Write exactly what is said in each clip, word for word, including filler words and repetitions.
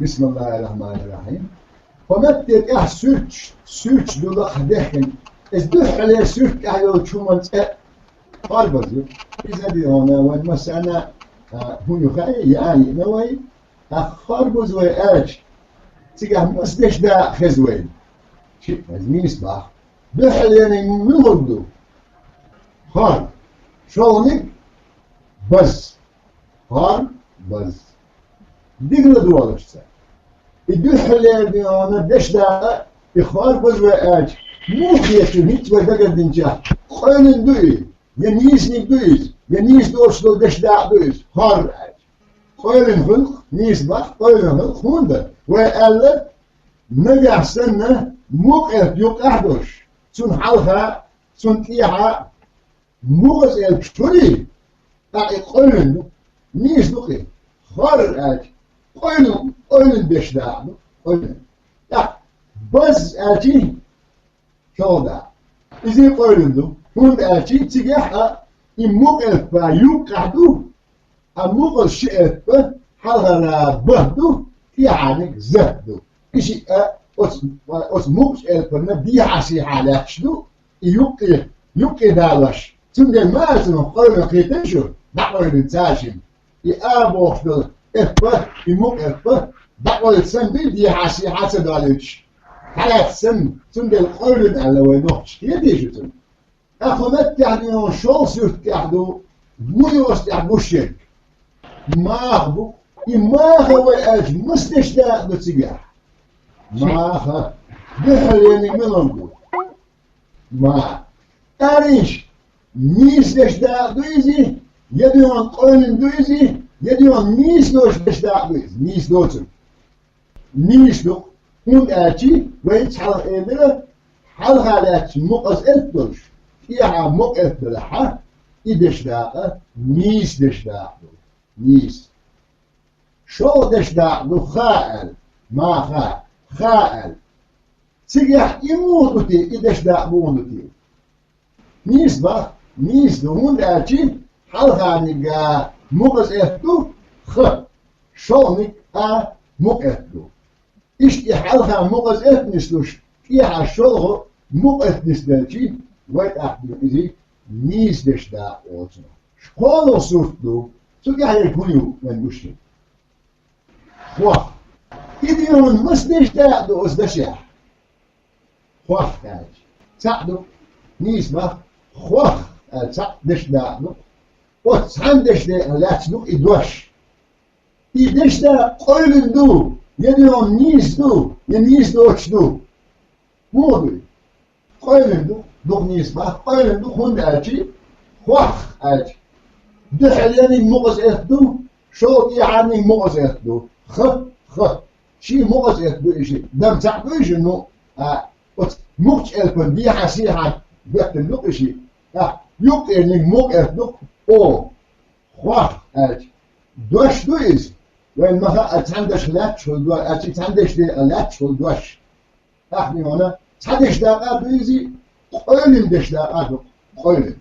Бисмиллахир-рахманир-рахим. Хьо метте тӀехь суьрташ, суьрташ ду лакха дехкина. Иза дуьххьале суьрт тӀехь йолчу хӀуман цӀе харбаза ю. Иза ди хьуна вайн массарна, а, хӀун ю хаьий, яа йиъна вай, а, харбаза вай аьлча, цигахь маса дешдакъа хеза вайна. Шиъ хеза, нийса боху. Дуьххьалениг муьлхарг ду? Хар. ШолгӀаниг баз. Хар, баз. Дика ладогӀалаш цара. И дуьххьалера дешдакъа, и хар, баз вай аьлча, муха деза хӀинца вай дагардинчех, къевлина ду и, я нийсаниг ду иза, я нийса доцуш долу дешдакъа ду иза, хар аьлча. Къевлина хуьлу-кх, нийса боху, къевлина хуьлу-кх, хӀунда вай аьлла, нагахь санна мукъа элп юккъехь а долуш, цунна хьалха, цунна тӀехьа, мукъаза элпаш хуьлий, тӀаккха и къевлина ду, нийса ду-кх и. Хар аьлча, къевлина, къевлина дешдакъа ду, къевлина. ТӀаккха баз аьлча, шолгӀа дакъа. Иза а къевлина ду, хӀунда аьлча цигахь а и мукъа элп юккъехь ду, а мукъаза ши элп хьалхара б ду, тӀехьаниг з ду. И шиъ а оцу, оцу мукъачу элпана дехьа-сехьа лаьтташ ду, и юккъе, юккъе далош. Цундела ма аьлла цунах къевлина, кхийтий шу, дӀакъевлина цара шимма. И а бохуш долу элп, и мукъа элп дӀакъевлина санна ду, дехьа-сехьа ца долуьйтуш, хьалаьцна санна, цундела къевлина аьлла вай нохчаша. Кхетий шу цунах? ТӀаккха хӀун меттехь ду, шолгӀа суьрт тӀехь ду, вуй оцу тӀехь гуш ерг? Маха бу. И маха вай аьлча, маса дешдакъа ду цигахь? Маха. Дуьххьалениг муьлхарг ду? Ма. Аьлла, нийса дешдакъа ду иза, я дуьхьал къевлина ду иза, я дуьхьал нийса доцуш дешдакъа ду иза, нийса доцург. Нийса ду, хӀунда аьлча вай цхьалха элира, хьалха лаьтташ мукъаза элп долуш, тӀехьа мукъа элп делахь, и дешдакъа нийса дешдакъа ду. Нийса. ШолгӀа дешдакъа ду ха аьлла, маха, ха аьлла. Цигахь и муха ду те, и дешдакъа муха ду те? Нийса боху, нийса ду, хӀунда аьлча хьалхарниг а мукъаза элп ду, х, шолгӀаниг а мукъа элп ду. Иштта и хьалха мукъаза элп нислуш, тӀехьа шолгӀа мукъа элп нисделча, вай тӀаккха ду иза нийса дешдакъа оцу. КхоалгӀа сурт ду, цу тӀехь ерг хӀун ю вайн гуш ю? Хох. И дуьхьал маса дешдакъа ду оцу дашехь? Хох аьлча. Цхьаъ ду. Нийса боху. Хох аьлла цхьаъ дешдакъа ду. Оцу цхьана дешдекъа лаьтташ ду и дош. И дешдакъа къевлина ду, я дуьхьал нийса ду, я нийса доцуш ду? Муха ду и? Къевлина ду, дукха нийса боху, къевлина ду, хӀунда аьлча хох аьлча, дуьххьалениг мукъаза элп ду, шолгӀа тӀехьаниг мукъаза элп ду. Х, х. Ши мукъаза элп ду и ши. Дам цхьаъ ду и ши, ну, а, оцу мукъачу элпана дехьа-сехьа беттина ду и ши. А, юккъерниг мукъа элп ду, о. Хох аьлча. Дош ду иза. Вайн ма хаьа, цхьана дашах лаьтташ хуьлу дош, а, цхьана дешдекъа лаьтташ хуьлу дош. Ахьа вайна цхьа дешдакъа а ду иза, къевлина дешдакъа а ду, къевлина.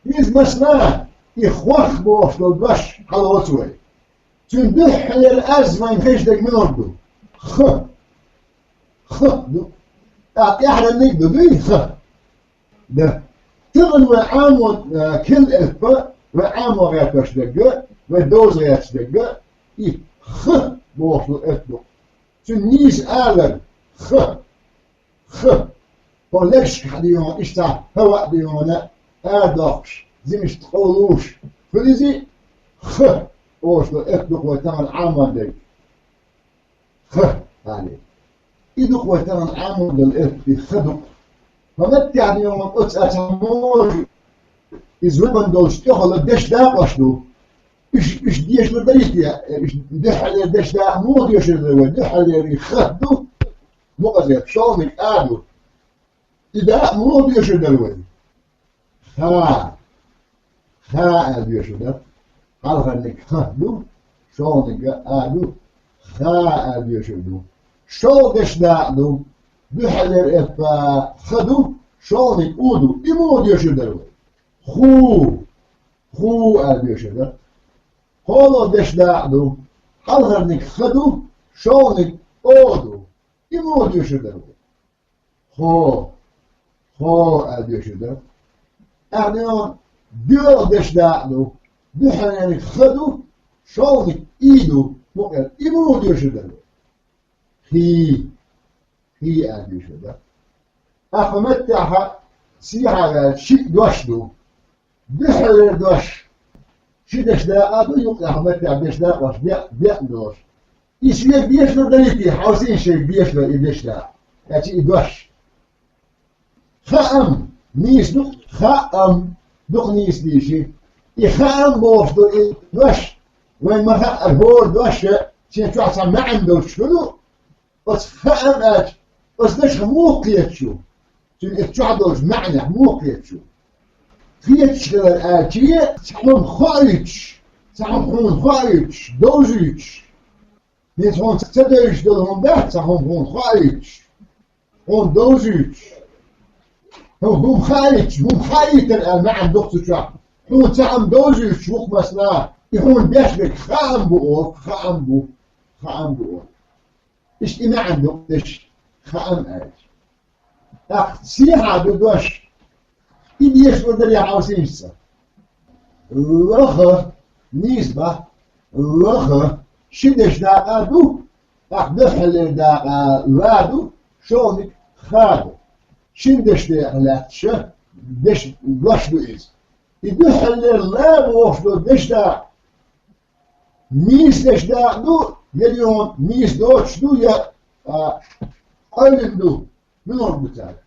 Иза, масала, и хох бохуш долу дош хьалоцу вай. Цуьнан дуьххьалера аз вайна хезаш дерг муьлха ду? Х. Х ду. ТӀаккха тӀаьхьарниг а ду, дуй, х? Да. Тахана вай Ӏамо, а, кил элп, вай Ӏамо гӀерташ дерг, вай доза гӀерташ дерг, и х бохуш долу элп ду. Цуьнан нийса алар х. Х. Хьо легашка хьан дийона, иштта хӀаваъ дийона, арадоккхуш, зимашта къовлуш хуьлу иза, х. Оцу элп ду-кх вай тахана Ӏамор дерг. Х, алий. И ду-кх вай тахана Ӏамор долу элп, и х ду-кх. Хьо меттехь дийона оцу а цхьа можа, иза зурбан долчу тӀехула дешдакъош ду. Уьш, уьш дешар дарий те, уьш дуьххьалера дешдакъа муха доьшур дара вай? Дуьххьалера и х ду, мукъаза элп, шолгӀаниг а ду. И дакъа муха доьшур дара вай? Ха. Ха аьлла доьшур дара. Хьалхарниг х ду, шолгӀаниг а ду. Ха аьлла доьшур ду. ШолгӀа дешдакъа ду. Дуьххьалера элп х ду, шолгӀаниг у ду. И муха доьшур дара вай? Ху. Ху аьлла доьшур дара. КхоалгӀа дешдакъа ду. Хьалхарниг х ду, шовниг О ду. И муха доьшур дара вай? Хо. Хо аьлла доьшур дара. Аьхьа доьшур дешдакъа ду. Дуьххьарлерниг Х ду, шовниг И ду. Мукъа, и муха доьшур дара вай? Хи. Хи аьлла доьшур дара. Ахьа меттехьа сийхьа ваьлла ши дош ду. Дуьххьарлера дош ши дешдакъа ду, юкъехьа меттехьа дешдакъош бе-, бекъа долуш. И шега дешар дарий те, хьовсийша шега дешар и дешдакъа. Аьлча и дош. Хаам, нийса ду-кх, хаам, дукха нийса дийши. И хаам бохуш ду и дош, вайн ма хаара хӀора дош а, шен чохь цхьа маьӀна долуш хир ду. Оцу хаам аьлча, оцу дашах муха кхеташ ю? Цуьнан и чохь долчу маьӀнех муха кхеташ ю? Кхеташ хилар аьлча, цхьа хӀума хоуьйтуш, цхьа хӀума хьуна хоуьйтуш, довзуьйтуш. Хьуна ца девзаш долу хӀума дац, цхьа хӀума хьуна хоуьйтуш, хьуна довзуьйтуш. ХӀу-, хӀума хаийтуш, хӀума хаийтар аьлла маьӀна ду-кх цу чохь. Хьуна цхьа хӀума довзуьйтуш ву-кх, масала, и хьуна деш дерг хаам бу оха, хаам бу, хаам бу оха. Иштта и маьӀна ду-кх дешан, хаам аьлча. ТӀаккха сехьа ду дош. И дешар дарий хьовсийша. Лаха, нийса боху, лаха, ши дешдакъа ду, тӀаккха дуьххьарлера дакъа ла ду, шовниг Х ду. Шина дешдакъах лаьтташ деш, дош ду иза. И дуьххьарлера ла бохуш долу дешдакъа нийса дешдакъа ду, я дуьхьал нийса доцуш ду, я, а, къевлина ду. Муьлха ду цара?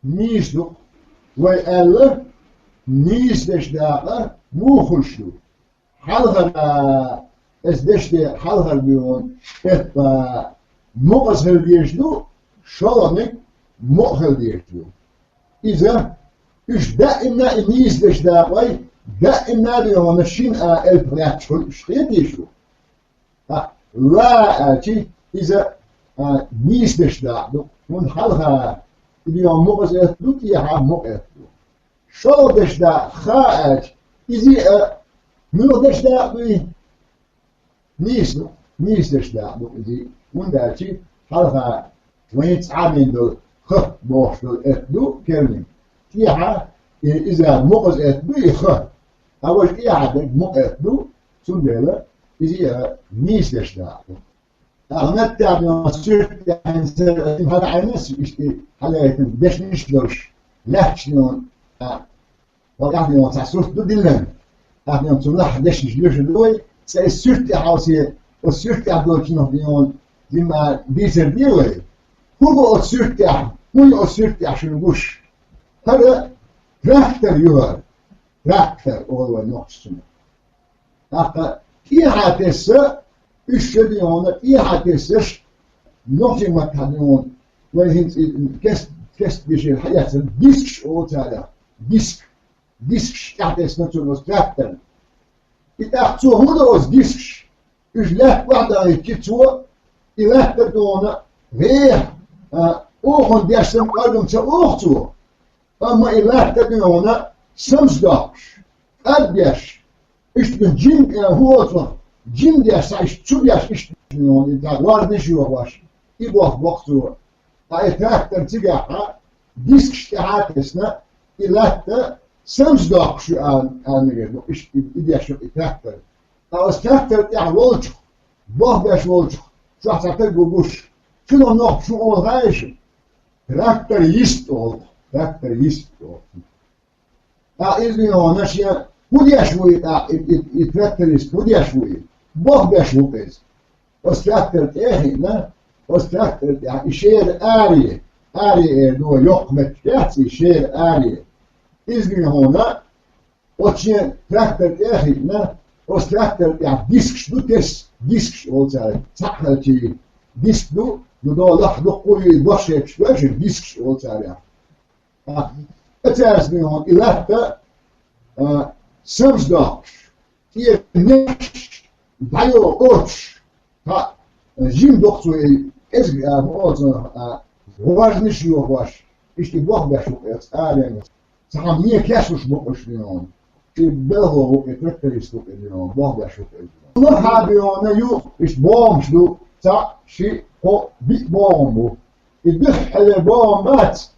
Нийса ду-кх. Вай аьлла, нийса дешдакъа муха хуьлуш ду? Хьалхара, эс дешдакъа хьалхара дуьйна, эппа мукъаза хила дезаш ду, шолгӀаниг мукъа хила дезаш ду. Иза, уьш даимна и нийса дешдакъой, даимна а дуьйна шина а элпах лаьтташ хуьлу уьш, хетий шу? ТӀаккха ла аьлча, иза, а, нийса дешдакъа ду, хӀунда хьалха и дуьйна мукъаза элп ду, тӀехьа мукъа элп ду. ШолгӀа дешдакъа Х аьлча, иза а муьлха дешдакъа ду и? Нийса ду, нийса дешдакъа ду иза, хӀунда аьлча хьалха вайн цхьа а бен долу Х бохуш долу элп ду керланиг. ТӀехьа и иза мукъаза элп ду и Х. Ткъа важа тӀехьа дерг мукъа элп ду, цундела иза а нийса дешдакъа ду. ТӀаккха меттехь йолу суьртехь хьан сара хьан Ӏайнас иштта хьалаайтина дешнаш долуш, лаьтташ йолу, а, вала тӀаьхьа йолу цхьа сурт ду диллина. ТӀаьхьа йолу цу лахьа дешнаш лоьшур ду вай, цкъа и суьрт тӀе хьовсе, оцу суьрт тӀехь долчунах йолу зимма дийцар де вай. ХӀун бу оцу суьрт тӀехь? ХӀун ю оцу суьрт тӀехь шуна гуш? ХӀара трактор ю хӀара. Трактор олу вай нохчашна. ТӀаккха тӀехьа тесса, уьш шо дуьйна тӀехьа тессаш, нохчийн маттахь дуьйна, вай хӀинца и кест-, кест-, бешера хьаэцна дискаш олу царах. Диск. Дискаш тӀехь тесна цунна оцу тракторна. И тӀаккха цо хӀун до оцу дискаш? Уьш лаьтта охьадахийтича цо, и лаьтта дуьйна гӀеха, а, охана деш санна кӀоргам ца оху цо. Амма и лаьтта дуьйна самсадоккхуш, кӀаддеш, иштта жим, э, хӀун олу цунах, жим деш, цхьа иштта цу беш, иштта дуьйна, и тӀаккха гӀорнаш йохош, и боху боккха цо. Ткъа и трактор цигахьа дискаш тӀехьа а тесна, и лаьтта самсадоккхуш ю ала, ала мегар ду, иштта и, и деш ю и трактор. Ткъа оцу трактор тӀехь волчух, бохбеш волчух, чохь цхьа стаг ву гуш, шуна нохчаша хӀун олу хаьий шу? Тракторист олу, тракторист олу. ТӀаккха иза дуьйна шен хӀун деш ву и тӀаккха, и, и, и тракторист хӀун деш ву и? Бохбеш ву-кх иза. Оцу трактор тӀе а хиъна, оцу трактор тӀехь и шера аре, аре эр ду, йоккха меттиг яц и шера аре. Иза дуьйна оцу шен трактор тӀе а хиъна, оцу трактор тӀехь дискаш ду тесса, дискаш олу цара, цхьаъ хилча диск ду, ну, до лахь дуккха а ю, и бошхеташ доьшуш, дискаш олу царах. А, цаьрца дуьйна и лаьтта, а, самсадоккхуш, тӀера неш дӀайо оцуш, тӀаккха жим доккху цо и кӀезиг, а, хӀун олу цунах, а, гӀорнаш йохош, иштта и бохбеш ву-кх иза, цхьа а вен. Цхьа хӀума ен кечлуш бу-кх уьш дуьйна. И белхо ву-кх и, тракторист ву-кх и дуьйна, бохбеш ву-кх иза дуьйна. Муха бийона ю, иштта богӀамаш ду, цхьаъ, шиъ, кхоъ, биъ богӀам бу. И дуьххьара богӀам бац,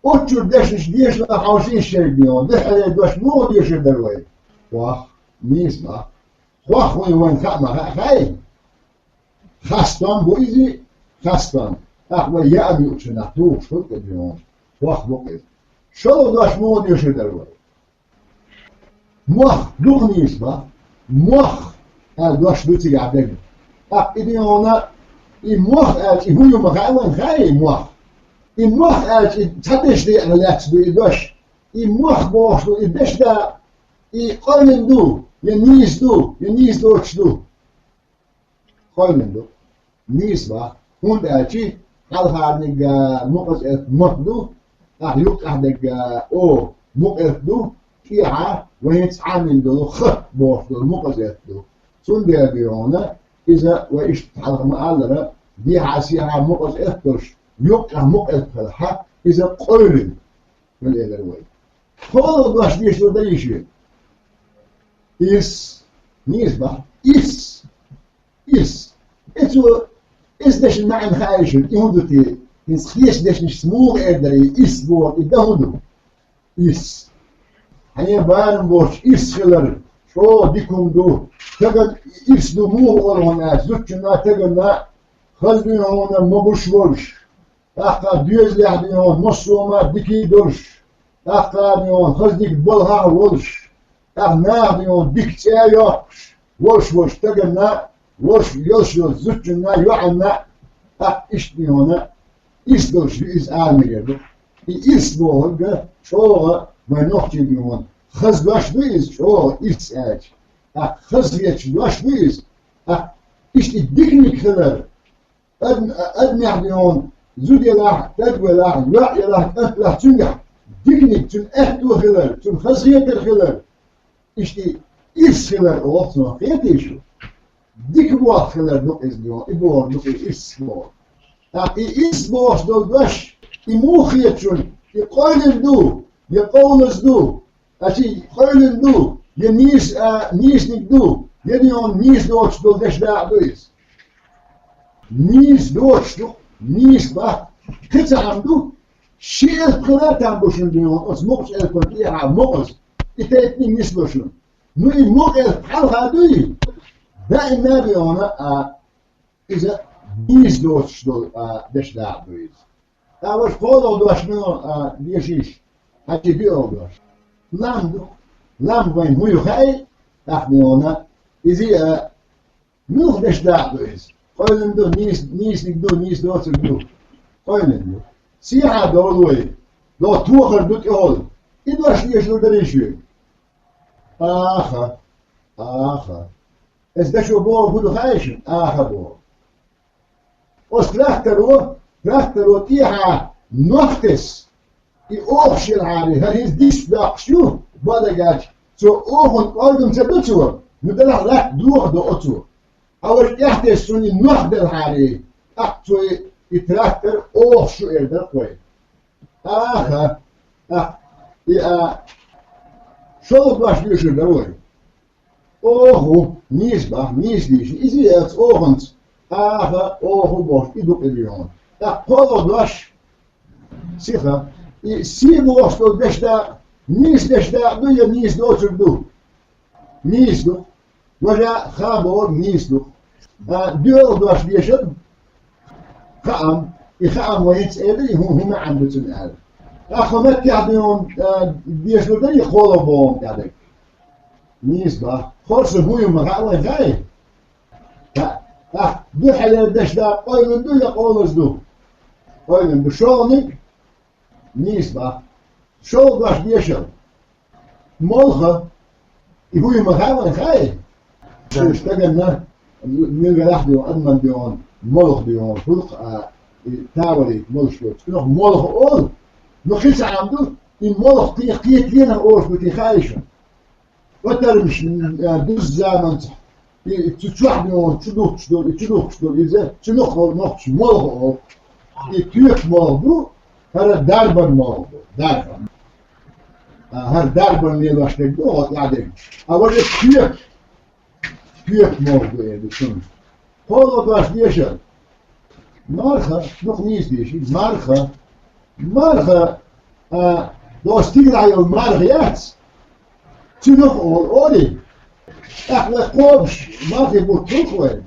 уччуьра дешнаш дешна хьовсийша шерга бийона. Дуьххьара дош муха дешар дара вай? Хох, нийса бах. Хох вайн вайн хаа ма хаьа, хаьий? Хастам бу иза, хастам. ТӀаккха вай яа юучунах тухуш хуьлу тӀе бийона. Хох бу иза. ШолгӀа дош муха дешар дара вай? Мох, дукха нийса бах. Мох аьлла дош ду цигахь дерг. ТӀаккха и бийона, и мох аьлча, и хӀун ю ма хаьа вайн, хаьий мох? И мох аьлча, и цхьа дешдакъа лаьцна ду и дош. И мох бохуш ду, и дешдакъа, и къовлина ду, я нийса ду, я нийса доцуш ду. Къовлина ду. Нийса бах. ХӀунда аьлча хьалхарниг мукъаза элп мотт ду, тӀаккха юккъехь дерг о мукъа элп ду, тӀехьа вай хӀинца Ӏамийна долу х бохуш долу мукъаза элп ду. Цундела бийона, иза вай иштта хьалха ма-аллара, дехьа-сехьа мукъаза элп долуш, юккъехь мукъа элп хилахь, иза къовлина. Вай элира вай. КхоалгӀа дош дешалур дарий шуьга? Ис. Нийса бах. Ис. Ис. И цо, ис дешан маьӀна хаьий шуна, и хӀун ду те? ХӀинца кхечу дешнашца муха эр дара и ис бохург, и дан хӀун ду? Ис. Хьан барам боцуш ис хилар, чӀогӀа дика хӀума ду. Стагана ис ду муха олу хьуна аьлча, зудчунна, стаганна, хаза дуьйна хьуна могуш волуш. ТӀаккха доьзалехь дуьйна хьуна массо а ма дикий долуш, тӀаккха дуьйна хьуна хаза дика балхахь а волуш, тӀаккха наха дуьйна хьуна дика цӀе а йоккхуш, волуш волчу стаганна, волуш йолуш йолчу зудчунна, йоӀанна, тӀаккха иштта дуьйна хьуна ис долуш ю иза ала мегар ду. И ис бохург чӀогӀа вайн нохчийн дуьйна хьуна хаза дош ду иза, чӀогӀа ис аьлча. ТӀаккха хаза хеташ дош ду иза. ТӀаккха иштта и диканиг хилар, Ад-, адамехь дуьйна хьуна зуда елахь, стаг велахь, йоӀ елахь, кӀант велахь, цуьнгахь диканиг, цуьнан аьтто хилар, цуьнан хазахетар хилар, иштта и ис хилар олу цунах, хетий шу? Дика бохург хилар ду иза дуьйна хьуна, и бохург ду иза ис бохург. ТӀаккха и ис бохуш долу дош, и муха хета шуна, и къовлина ду, я къовлаза ду? Ачий къовлина ду, я нийса, а, нийсаниг ду, я дуьйна хьуна нийса доцуш долу дешдакъа ду иза? Нийса доцуш ду, нийса бах. Кхин цхьа хӀума ду, ши элп хилар там бу шуна дуьйна хьуна, оцу мукъачу элпана тӀехьа мукъаза. И тайпаниг нисло шуна. Ну, и мукъа элп хьалха дуй? Даимна а дуьйна хьуна, а, иза нийса доцуш долу, а, дешдакъа ду иза. Ткъа ваша кхоалгӀа дош муьлха, а, дешийша, хьан чу биъолгӀа дош? Лам ду. Лам вайн хӀун ю хаьий? ТӀаккха муьлхана? Иза, а, муьлха дешдакъа ду иза? Къовлина ду, нийс-, нийсаниг ду, нийса доцург ду. Къовлина ду. Сехьа довла вай. До тохар ду тӀехула. И дош дешалур дарий шуьга? Аха. Аха. Аса дашо бохург хӀун ду хаьий шуна? Аха боху. Оцу тракторо, тракторо тӀехьа нох тесна, и охуш елахьара, хӀара хӀинца диск доккхуш ю, бадагаьлча, цо оханна кӀоргам ца до цо, ну, делахь латта дохадо оцо. Ткъа важа тӀехь тесна цунна и нох делахьара, тӀаккха цо и, и трактор охуш ю эр дара вай. Аха, тӀаккха и, а, шолгӀа дош дешар дара вай. Оху, нийса бах, нийса дийшина. Иза яц оханца. Аха, оху бохуш, и ду къилийгӀун. ТӀаккха кхоалгӀа дош, сиха. И сий бохуш долу дешдакъа, нийса дешдакъа ду я нийса доцург ду? Нийса ду. Важа ха бохург нийса ду. А, доьалгӀа дош дешар, хаам, и хаам вай хӀинца элира, и хӀун, хӀун маьӀна ду цуьнан аьлла. ТӀаккха меттехь дуьйна, а, дешар дара и кхоалгӀа бохург тӀехь дерг? Нийса бах. Хорса хӀун ю ма хаьа вайн, хаьий? Хаьа. ТӀаккха дуьххьалера дешдакъа къовлина ду я къовлаза ду? Къовлина ду. ШолгӀаниг? Нийса бах. ШолгӀа дош дешал. Молха. И хӀун ю ма хаьа вайн, хаьий? Шуна стаганна, муьлгарахь дуьйна, адамна дуьйна, молха дуьйна, хӀуллакх а, и тавалийта молуш йоцу. Цунах молха олу. Ну, кхин цхьа хӀума ду, и молха кхе-, кхетаренах олуш ду те, хаьий шуна? Патармаш, а, дузза заманца, и, и цу чохь дуьйна чу духкуш долу, и чу духкуш долу, иза цуьнах а олу нохчаша молха олу. И тоьпан молха ду, хӀара дарбан молха ду, дарбан. А, хӀара дарбан лелош дерг ду, хӀокху тӀаьхьа дерг. А важа тоьпан, Кхетам мо ду, э, ду цунна. КхоалгӀа дош дешар. Марха, дукха нийса деши, марха. Марха, а, дош тигра йолу марха яц. Цуьнах а олу, олий. ТӀаккха вай кхобуш мархи бутт хуьлу вайн.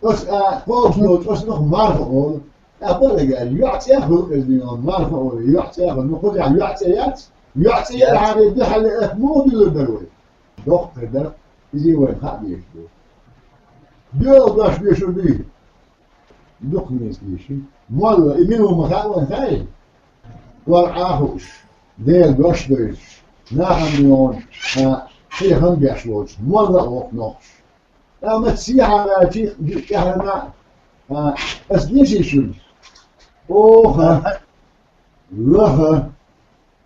Оцу, а, кхобуш доцу, оцунах марха олу. ТӀаккха бала гал, йоӀ цӀе хуьлу иза, марха олу, йоӀ цӀе хуьлу. Ну, кхузахь йоӀ цӀе яц? ЙоӀ цӀе яц. Яхьарий дуьхьал лаьа, муха дуьллур дара вай? Доккха дара, иза вайна хаа дезаш ду. ДоьалгӀа дош дешар дуй? Дукха нийса деши. Молла, и мила ву ма хаьа вайна, хаьий? Вара Ӏа хууш, Делан дош а дойтуш, нахана дуьйна, а, хьехам беш волчу, молла а воккху нохчаша. Амма сехьа ваьлча, тӀаьхьарна, а, ас деши шуна? Оха, лаха,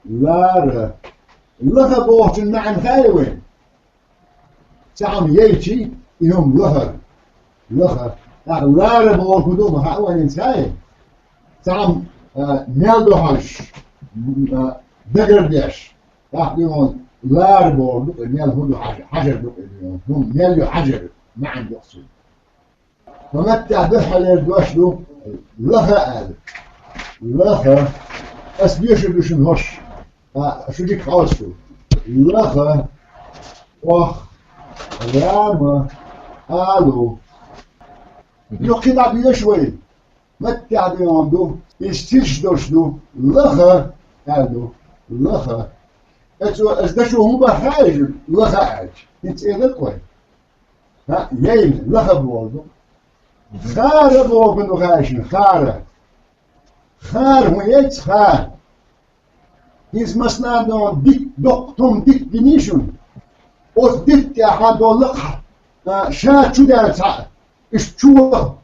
лара. Лаха бохучун маьӀна хаьий вайна? Цхьа хӀума яйчи, и хӀума лахара. Лаха. ТӀаккха лара бохург ду ма хаьа вайна, хаьий? Цхьа хӀума, а, мел ду хьожуш, м, а, дагардеш. ТӀаккха и хӀума лара бохург ду, и мел хӀун ду хьажа-, хьажар ду, и хӀума мел ю хьажар, маьӀна ду цуьнан. Ма меттехь дуьххьарлера дош ду, лаха аьлла. Лаха. Ас доьшур ду шуна хӀорш. А, шу дика хьовса шу. Лаха. Ох. Рама. Алу. Юххе дӀа доьшу вай. Меттехь дуьйна ду. Иза тирш долуш ду. Лаха аьлла ду. Лаха. Эцо, ас дашо хӀун бан хаьий, лаха аьлча? ХӀинца элира вай. ХӀаъ, яйна, лаха бохург ду. Хара бохург ду хаьий шуна, хара. Хара хӀун яц, хара? ХӀинца массанхьа а дитт, доккха тум дитт гиний шуна? Оцу дитта тӀехь долу лакхахь, а, ша чу даьлла цхьаъ, иштта чу ваха,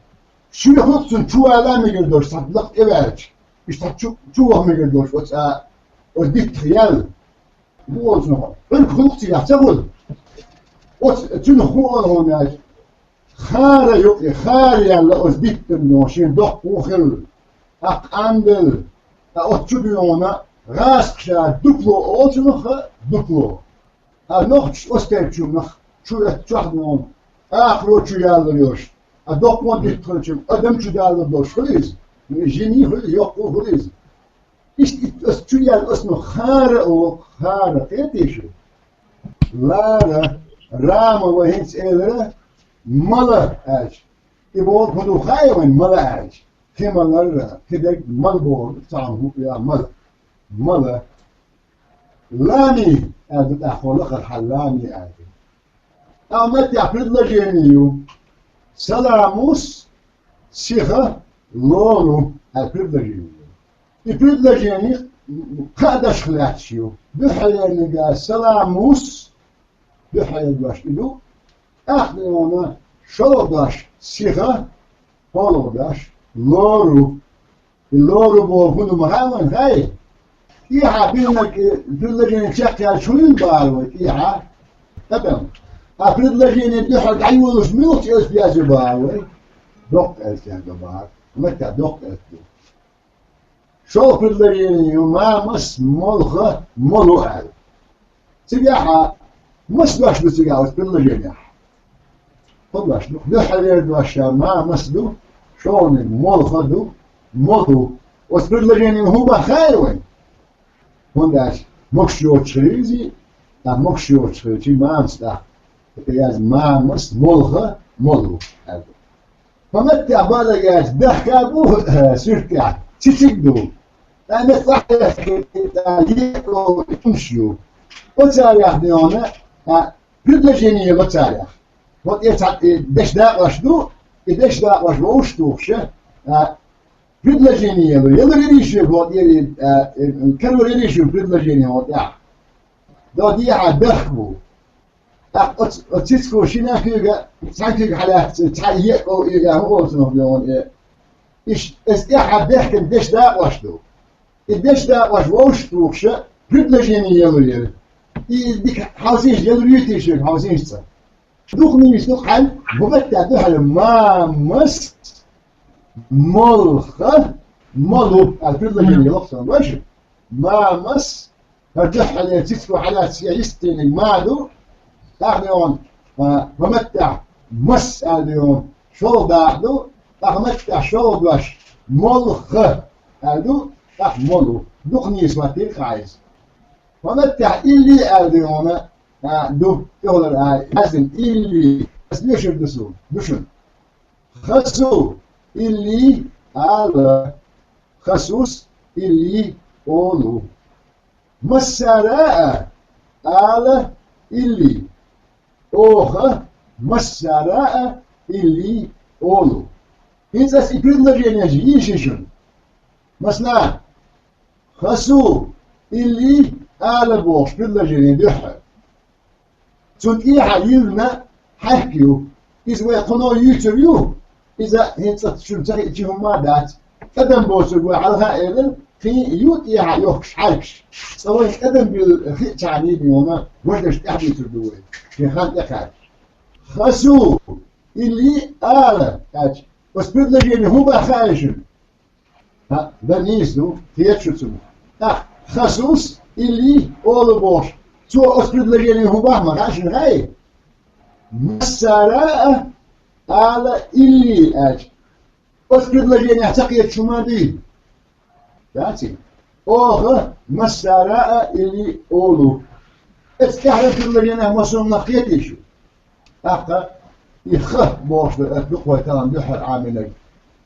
ши хӀуттуцунна чу вала а мегар долуш, цхьа лакха тӀеваьлча, иштта чу, чу ваха мегар долуш, оцу, а, оцу диттах яьлла. Бу оцунах, Ӏуьрг хуьлу-кх цигахь, ца хуьлу? Оцу, цуьнах хӀун олу хьуна аьлча, хара ю и, хара яьлла оцу диттана, шен доккха вон хилла, тӀаккха къанделла, ткъа оцу чу дуьйна гӀазкхаша дупло олу цунах, дупло. Ткъа нохчаша оцу тайпа чунах чу эцча чохь дуьйна, акхаро чу яллар йолуш, ткъа доккха вон дитт хуьлучун адам чу даллар долуш хуьлу иза? Ну, и жиний хуьлу, йоккхо хуьлу иза? Иштта, иштта ас чу яьлла, ас ма хара олу, хара, кхетий шу? Лара, рама вай хӀинца элира, мала аьлча. И бохург хӀун ду хаьий вайна, мала аьлча? Кхин малар, кхидерг мала бохург, цхьа хӀума я мала. Мала. Лами аьлла ду тӀаккха, лахара хьал лами аьлла ду. Амма тӀехь предложени ю. Саламус, сиха, лору аьлла предложени ю. И предложени кхаа дашах лаьтташ ю. Дуьххьарлерниг саламус, дуьххьарлера дош и ду. ТӀаккха дуьйна шолгӀа дош сиха, кхоалгӀа дош лору. И лору бохург хӀун ду ма хаьа вайна, хаьий? ТӀехьа бинарг, и предложени чекхъяьлча хӀун йина бахара вай тӀехьа? Адам. А предложени дуьхьал дӀайолуш муьлхачу элпаца ю бахара вай? Доккха элпаца ю бахара. Меттехь доккха элп ду. ШолгӀа предложени ю: ма, мас, молха, молу аьлла. Цигахь а маса дош ду цигахь оцу предложенехь? Кхо дош ду. Дуьххьарлера дош ма, мас ду, шолгӀаниг молха ду, мо ду. Оцу предложенин хӀун бан хаьий вайна? ХӀунда аьлча могуш йоцуш хир иза, ткъа могуш йоцуш хилча, ма, мас тӀаккха яз ма, мас, молха, мо ду аьлла. Ма меттехь бала гӀерташ, дахка бу, э, суьртехь, цициг ду. Ткъа меттехь лахьехь, ткъа екъо, и хӀумаш ю. Оцарех дуьйна, а, предложени ло царех. Вот и цхьа, и дешдакъош ду, и дешдакъош вовшах тухуш, а, предложени ло. Ялар йирий шуьга, вот, и, а, и, карор йирий шуьга предложени, вот, я. До дехьа дахка бу. ТӀаккха оцу, оцу цицго шина куьйга, цхьана куьйга хьалаьцна, цхьа екъо, и, я, хӀун олу цунах дуьйна, э? Иш, иза тӀаьхьа бехкан дешдакъош ду. И дешдакъош вовшах тухуш, предложени ялур яра. И дика хьовсийша, ялур юьйтий шуьга, хьовсийша цкъа. Дукха нийса ду хьайн, бу меттехь дуьхьал ма, мас, молха, молу аьлла предложени ло-кх цунах, вай шу? Ма, мас, хӀара дуьххьарлера цицго хьалаьцна я йистехь ма ду, тахана йогӀун А, ва меттехь масса аьлла ду, шолгӀа дакъа ду, тӀаккха меттехь шолгӀа дош молха аьлла ду, тӀаккха молу. Дукха нийсваттийра кхузахь иза. Ва меттехь илли аьлла ду, а, ду, тӀехулара а, яздина илли, ас лоьшур ду суна, ду шуна. Хасу, илли, ала, хасус, илли, олу. Массара а, ала, илли. Оха, массара а, илли, олу. ХӀинца ас и предложенеш йийши шуна. Масала, хасу, илли, ала бохуш предложени дуьххьара. Цунна тӀехьа йиллина хьаьхк ю. Иза вай кхуно юьйцур ю. Иза хӀинца шуна ца хиъча хӀумма а дац. ТӀадам боцург вай хьалха а элира, кхин а ю тӀехьа йохкуш хьаьхкаш. Цкъа вайн тӀадам биллина хиъчахьана йийна йолу, важа дерш тӀаьхьа дуьйцур ду вай, шен хан тӀекхаьчча. Хасу, илли, ала, аьлча, оцу предложени хӀун боху хаьий шуна? ХӀаъ, дан нийса ду, кхета шу цунах. ТӀаккха хасус, илли, олу бохуш, цо оцу предложенин хӀун боху ма хаьа шуна хаьий? Массара а, ала, илли аьлча, оцу предложенехь ца кхеташ хӀума дуй? Дац и? Оха, массара а, илли, олу. Оцу тӀаьхьарчу предложенехь массо а хӀуманах кхетий шу? ТӀаккха и ха бохуш дара, аса дукха вай тахана дуьххьара Ӏамийнарг.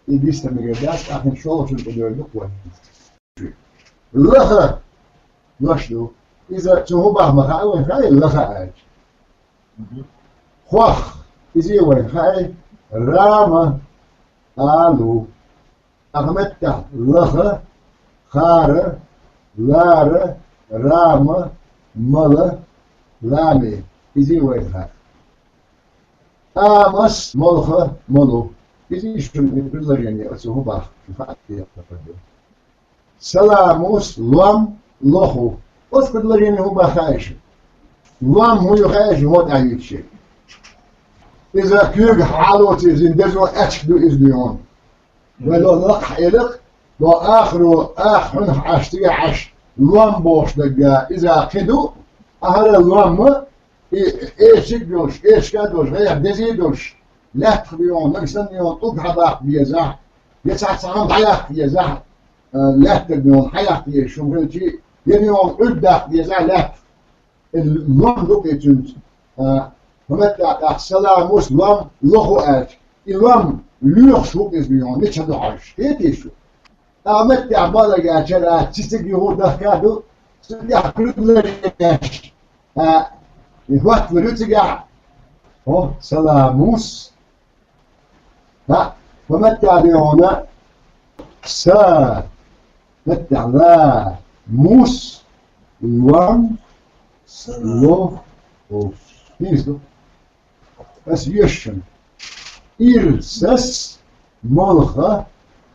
И дистар мегар дац, тӀаккха хӀинца шолгӀачунна тӀедоьлла дукха вай. Лаха. Дош ду. Иза цо хӀун боху ма хаьа вайн хаьий, лаха аьлча? Хох. Иза а вайн хаьий, рама, алу. Ахматтахь лаха, хара, лара, рама, мала, лами. Иза а вайн хаьа. Амас, молха, молу. Иза а шуна и предложени оцу хӀун боху, шуна хаьа, кхетар ду. Саламус, лом, лоху. Оцу предложени хӀун боху хаьий шуна? Лом хӀун ю хаьий шуна, хӀун тӀехь юьйцуш? Иза куьйгахь хьалоцийзина дезо аьчка ду иза дуьйхьун. Вай ло лакхахь элира, ло ахаро, аха хьуьнах Ӏаш, цигахь Ӏаш, лом бохуш дагга, иза кхин ду, ахара ломма, и эшиг а долуш, эшиг а долуш, гӀайгӀа дезий а долуш, лаьттах дуьйхьун, нагахь санна дуьйхьун, тӀулг хьабаккха безахь, я цхьацца хӀума дӀаяккха езахь, а, лаьттах дуьйхьун, хьаяккха езаш хӀума хилчий, я дуьйхьун, Ӏуьрг даккха езахь лаьттах. И лом ду-кх и цуьнца. А, хӀумма а тӀаккха саламус лом лоху аьлча, и лом лоьхуш ву-кх иза дуьйхьун, мича ду хьожуш, кхетий шу? Ахматтехь бала гачара, цициг юхур дахка а ду, цигахь предложенеш, а, и хӀотталур ю цигахь. Хьо, саламус. ХӀаъ, ва маттахь де хьуна, са, маттахь ла, мус, лом, ло, о. Нийса ду. Ас йоьшу шуна. Ирсас, молха,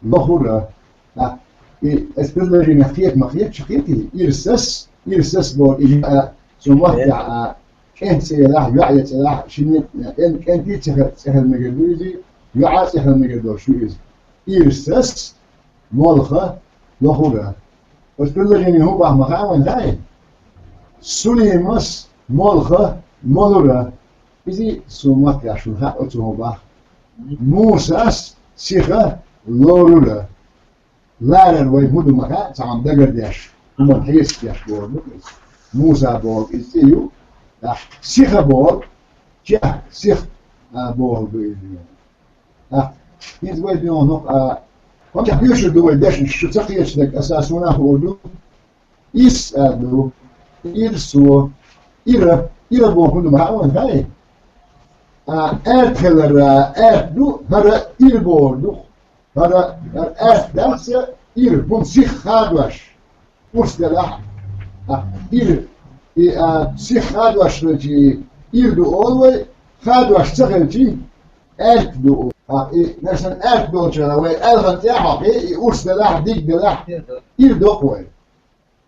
лохура. А, и, ас предложенех кхета ма кхета, шу кхетий? Ирсас, ирсас боху, и, а, цу маттахь, а, кӀентан цӀе елахь, йоӀан цӀе елахь, шина кӀен-, кӀентий цӀе хила, цӀе хила мегар ду иза, йоӀан цӀе хила мегар долуш ю иза. Ирсас, молха, лохура. Оцу предложенин хӀун боху ма хаьа вайн хаьий? Сулимас, молха, молура. Иза суна маттахь шуна хаьа оцу хӀун боху. Мусас, сиха, лорура. Ларар вай хӀун ду ма хаьа, цхьа хӀума дагардеш, хӀуманна хьесап деш бохург ду иза. Муса бохург иза цӀе ю, тӀаккха сиха бохург, чехка, сиха, а, бохург ду иза. ТӀаккха хӀинца вай дуьйхьун хӀокху, а, хӀокху тӀехь доьшур ду вай дешнаш, шу ца кхеташ дерг аса суна а хуур ду. Ис а ду, ирсо, ира, ира бохург ду ма хаьа вайн хаьий? А, аьрта хилар, а, аьрта ду, хӀара ира бохург ду. ХӀара, хӀара аьрта дац, ира, хӀума сиха хадош. Урс делахь, а, ира, и, а, сиха хадош хилчий, ира ду олу вай, хадош ца хилчий, аьрта ду олу. А, и, нерсан аьрта долчара вай аьлхан тӀехь хьокхий, и урс делахь, диг делахь, ира доккху вай.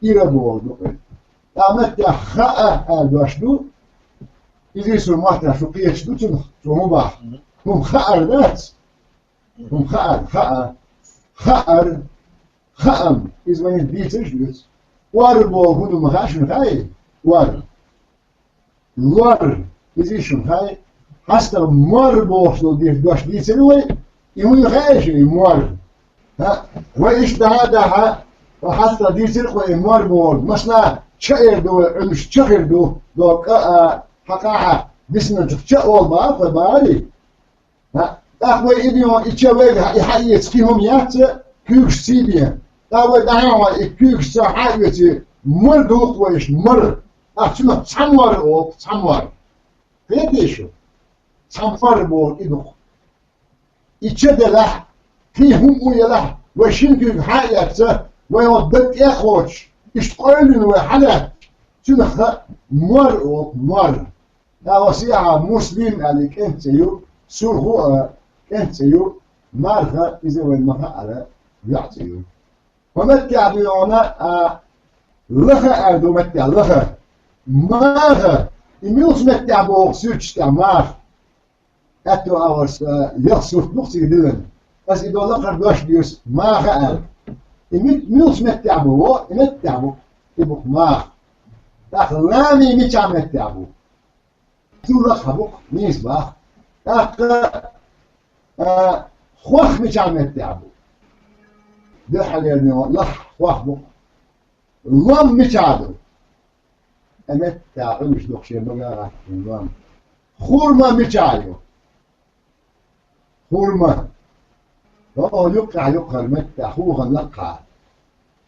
Ира бохург ду вай. Ткъа меттехь хаа аьлла дош ду, иза суна маттахь шу кхеташ ду цунах, цо хӀун боху. ХӀума хаар дац. ХӀума хаар, хаа, хаар, хаам, иза вайна дийцарш а дуьйцу. Ор боху хӀун ду ма хаьа шуна хаьий? Ор. Лор. Иза шуна хаьий, хьастагӀа мор бохуш долу дийца дош дийцира вай, и хӀун ю хаьий шуна, и мор? ХӀаъ, вай иштта дӀа а дахьа, хьастагӀа дийцира вай и мор бохург. Масала, ча эр ду вай, Ӏуьллуш ча хир ду, доккха а, хьакъахьа, бисиначух ча олу бахьа вай бахьарий? ХӀаъ, тӀаккха вай и дуьйна и ча вайга и хьаэца кхин хӀума яц, куьйгаш сий бен. ТӀаккха вай дӀахьа а хьо и куьйгаш ца хьаоьций, мар дулкх вайша, мар. ТӀаккха цунах цхьа мор олу, цхьа мор. Кхетий шу? Цхьа мар боху и ду-кх. И ча делахь, кхин хӀума а елахь, вай шина куьйга хьаэцна, вай хӀокху даг тӀе а кхочуш, иштта къойлина вай хьалаьцча, цунах мор олу, мор. Ала сехьа Муслим аьлла кӀентан цӀе ю, Сурху а кӀентан цӀе ю, Марха иза вайн ма хаъара йоӀ цӀе ю. ХӀокху меттехь дуьйна а лаха аьлла ду меттехь, лаха. Маха, и муьлхачу меттехь боху суьрташ тӀехь маха? Аьтту агӀор сан ялх сурт ду-кх цига диллина. Аса и долу лакхара дош дуьйцу маха аьлла. И мит-, муьлхачу меттехь бу, во, и меттехь бу, и бу-кх маха. ТӀаккха лами мичахь меттехь бу? Цул лакхахь бу-кх, нийса боху. ТӀаккха, а, хох мичахь меттехь бу? Дуьххьалерниг лахахь хох бу-кх. Лом мичахь ду? Ткъа меттехь Ӏуьллуш ду-кх шен бага а гӀаттина лом. Хурма мичахь ю? Хурма. ХӀокху юккъехь юккъера меттехь, хӀокхунна лакхахь.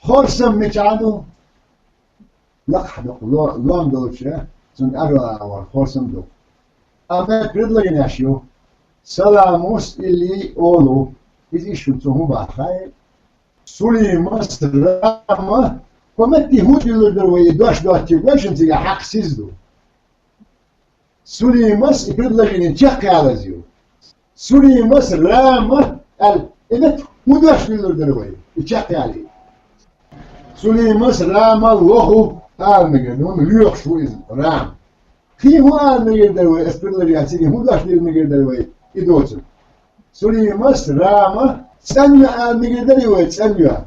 Хорсам мичахь ду? Лакхахь ду-кх, ло-, лом долчу, цунна аьрру агӀор хорсам ду. Амма предложенеш ю. Саламус или олу. Иза иштта цо хӀун боху хаьий? Сулимас рама. ХӀокху метте хӀун дуьллур дара вай, и дош доцчу вешан цига хьакха сиз ду? Сулимас и предложени чекхъялаза ю. Сулимас рама аьлла, и метте хӀун дош дуьллур дара вай, и чекхъялий? Сулимас рама лоху ала мегар ду, хӀунда лоьхуш ву иза, рама. Кхин хӀун ала мегар дара вай, аса предложени цига хӀун дош дилла мегар дара вай, и доцург? Сулимас рама цӀанйо ала мегар дарий вай, цӀанйо?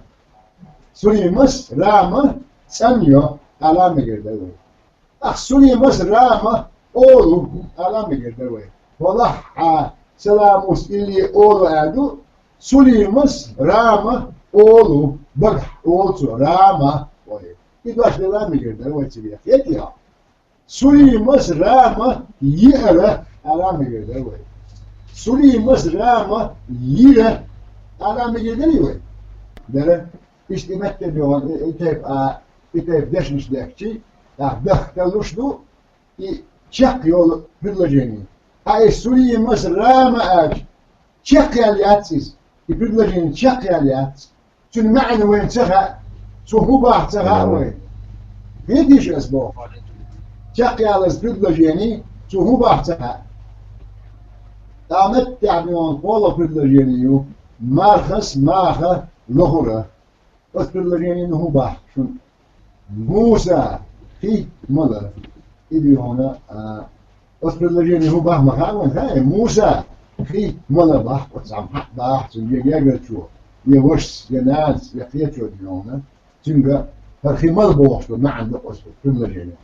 Сулимас рама цӀанйо ала мегар дара вай. Ах, Сулимас рама олу ала мегар дара вай. Валлахьа, Саламус или олу аьлла ду, Сулимас рама олу, багахь олу цо, рама. Ой, и дош дилла мегар дара вай цига, кхетий хьо? Сулимас рама йиъара ала мегар дара вай. Сулимас рама йира ала мегар дарий вай? Дара. Иштта и меттан йогӀу, и, и тайпа, а, и тайпа дешнаш дехчий, тӀаккха дахка далуш ду, и чекхйолу предложени. Ткъа и Сулимас рама аьлча, чекхъяьлла яц иза. И предложени чекхъяьлла яц. Цуьнан маьӀна вайна ца хаьа, цо хӀун боху ца хаьа вайна. Кхетий шу ас боху? Чекхъялаза предложени, цо хӀун боху ца хаьа. Ткъа меттехь дуьйна кхоалгӀа предложени ю, Мархас маха лохура. Оцу предложенина хӀун боху шуна? Муса, кхин мала. И дуьйна, а, оцу предложенина хӀун боху ма хаьа вайна, хаьий? Муса, кхин мала боху, оцу цхьамма хьаъ боху цуьнга, я гергарчо, я вашас, я нанас, я кхечо дуьйна. Цуьнга хӀара кхин мала бохуш долу маьӀна ду оцу предложенина.